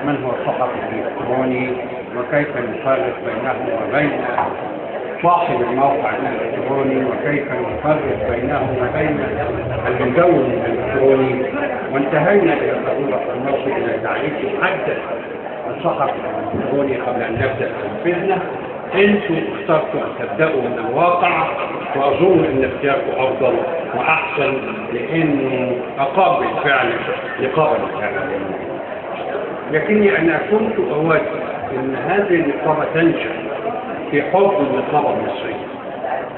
من هو الصحفي الإلكتروني وكيف نفرق بينه وبين صاحب الموقع الإلكتروني، وكيف نفرق بينه وبين المدون الإلكتروني. وانتهينا إلى ضرورة أن نصل إلى تعريف محدد الصحفي الإلكتروني قبل أن نبدأ تنفيذنا. أنتم اخترتوا أن تبدأوا من الواقع، وأظن أن اختياركم أفضل وأحسن، لأنه أقام بالفعل لقاء الإعلاميين. لكني أنا كنت أود أن هذه النقابة تنشأ في حضن النقابة المصرية،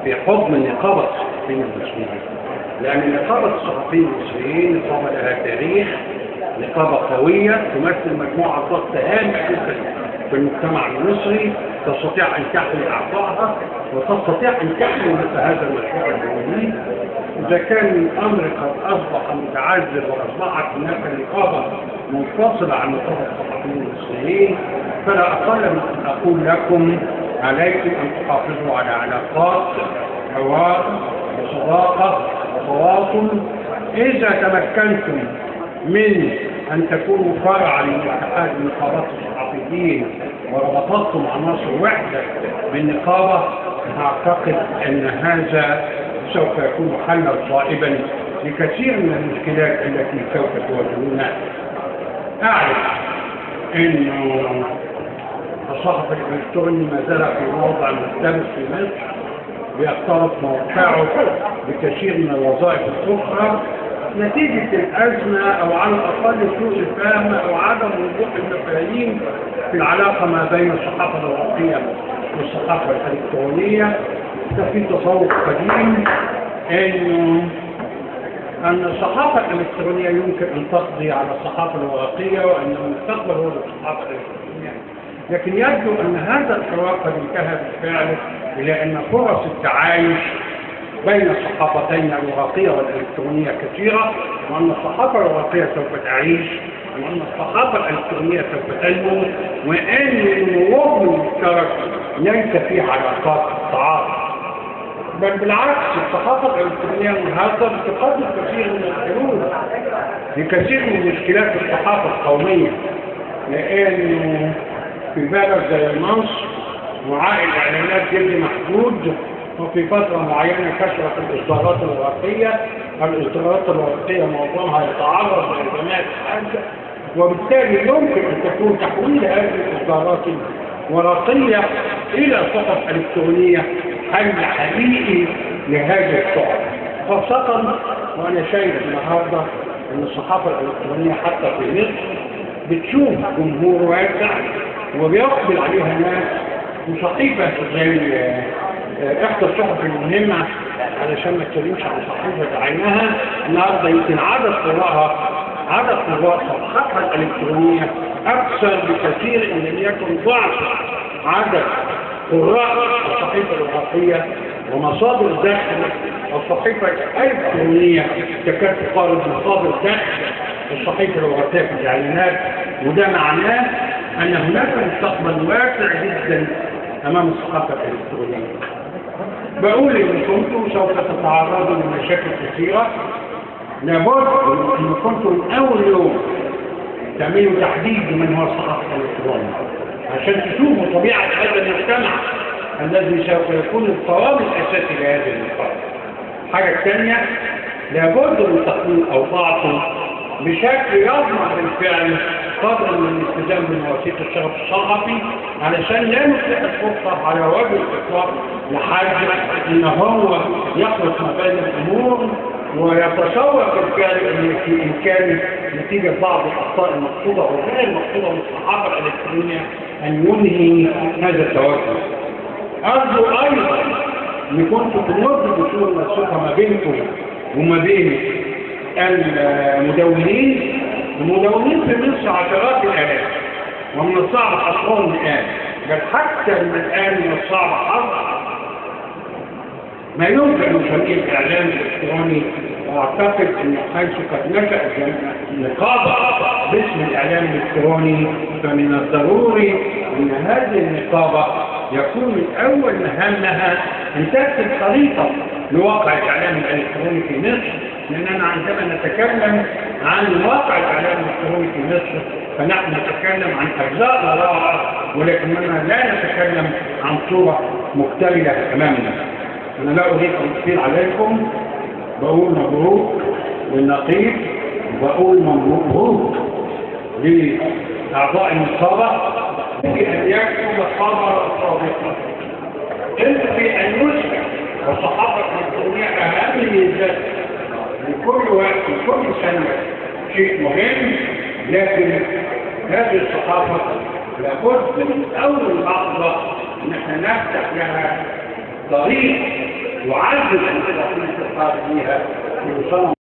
في حضن نقابة الصحفيين المصريين، لأن نقابة الصحفيين المصريين نقابة لها تاريخ، نقابة قوية تمثل مجموعة ضغط هامة جدا في المجتمع المصري، تستطيع أن تحمي أعضائها وتستطيع أن تحمي مثل هذا المشروع الدولي. إذا كان الأمر قد أصبح متعذر وأصبحت هناك نقابة منفصلة عن نقابة الصحفيين المصريين، فلا أقل من أن أقول لكم عليكم أن تحافظوا على علاقات حوار وصداقة وتواصل. إذا تمكنتم من أن تكونوا فرعا لاتحاد نقابات الصحفيين وربطتم عناصر وحدة بالنقابة، أعتقد أن هذا سوف يكون حلا صائبا لكثير من المشكلات التي سوف تواجهونها. أعرف أن الصحفي الإلكتروني ما زال في موضع ملتبس في مصر، بيختلط موقعه بكثير من الوظائف الأخرى نتيجة الأزمة أو على الأقل سوء الفهم أو عدم وضوح المفاهيم في العلاقة ما بين الصحافة الورقية والصحافة الإلكترونية. ففي تصور قديم أن الصحافة الإلكترونية يمكن أن تقضي على الصحافة الورقية وأن المستقبل هو للصحافة الإلكترونية، لكن يبدو أن هذا الحوار قد انتهى بالفعل إلى أن فرص التعايش بين الصحافتين الورقية والإلكترونية كثيرة، وأن الصحافة الورقية سوف تعيش، وأن الصحافة الإلكترونية سوف تنمو، وأن النمو المشترك ليس فيه علاقات تعارض، بل بالعكس الصحافة الإلكترونية النهارده بتقدم كثير من الحلول لكثير من مشكلات الصحافة القومية، لأنه في بلد زي مصر وعاء الإعلانات جد محدود، وفي فترة معينة كثرت الإصدارات الورقية، الإصدارات الورقية معظمها يتعرض لأزمات حادة، وبالتالي يمكن أن تكون تحويل هذه الإصدارات الورقية إلى صحف إلكترونية حل حقيقي لهذه الصحف، خاصة وأنا شايف النهارده أن الصحافة الإلكترونية حتى في مصر بتشوف جمهور واسع وبيقبل عليها ناس، وصحيفة زي إحدى الصحف المهمة علشان ما اتكلمش عن صحيفة بعينها النهارده يمكن عدد قراء صفحتها الإلكترونية أكثر بكثير إن لم يكن ضعف عدد قراء الصحيفة الورقية، ومصادر دخل الصحيفة الإلكترونية تكاد تقارب مصادر دخل الصحيفة الورقية في الإعلانات، وده معناه أن هناك مستقبل واسع جدا أمام الصحافة الإلكترونية. بقول إن كنتم سوف تتعرضوا لمشاكل كثيرة، لابد إن كنتم من أول يوم تعملوا تحديد من هو الصحافة الإلكترونية عشان تشوفوا طبيعة هذا المجتمع الذي سوف يكون القوام الأساسي لهذه النقاط. الحاجة الثانية لابد من تقنين أوضاعكم بشكل يضمن بالفعل قدر من الالتزام بمواثيق الشرف الصحفي، علشان لا نتيح الفرصة على وجه الإطلاق لحد إن هو يخلط ما بين الأمور ويتصور بالفعل إن في إمكانه نتيجة بعض الأخطاء المقصودة أو غير المقصودة من الصحافة الإلكترونية أن ينهي هذا التوجه. أرجو أيضا أن كنتم تمدوا بصورة موثوقة ما بينكم وما بين المدونين. المدونين في مصر عشرات الآلاف، ومن الصعب حصرهم الآن، بل حتى من الآن من الصعب حصر ما يمكن أن نسميه الإعلام الإلكتروني. وأعتقد أن حيث قد نشأت نقابة باسم الإعلام الإلكتروني، فمن الضروري أن هذه النقابة يكون من أول مهامها أن ترسم خريطة لواقع الإعلام الإلكتروني في مصر، لأننا عندما نتكلم عن واقع الإعلام الإلكتروني في مصر فنحن نتكلم عن أجزاء نراها، ولكننا لا نتكلم عن صورة مكتملة أمامنا. أنا لا أريد أن أطيل عليكم، بقول مبروك للنقيب، وبقول مبروك لأعضاء النقابة أن يكتب خبرا صادقا، ينبغي أن يشبع. والصحافة الإلكترونية أهم ميزات لكل وقت وكل سنة شيء مهم، لكن هذه الصحافة لابد من أول لحظة إن احنا نفتح لها طريق يعزز مصداقية الخاص بها.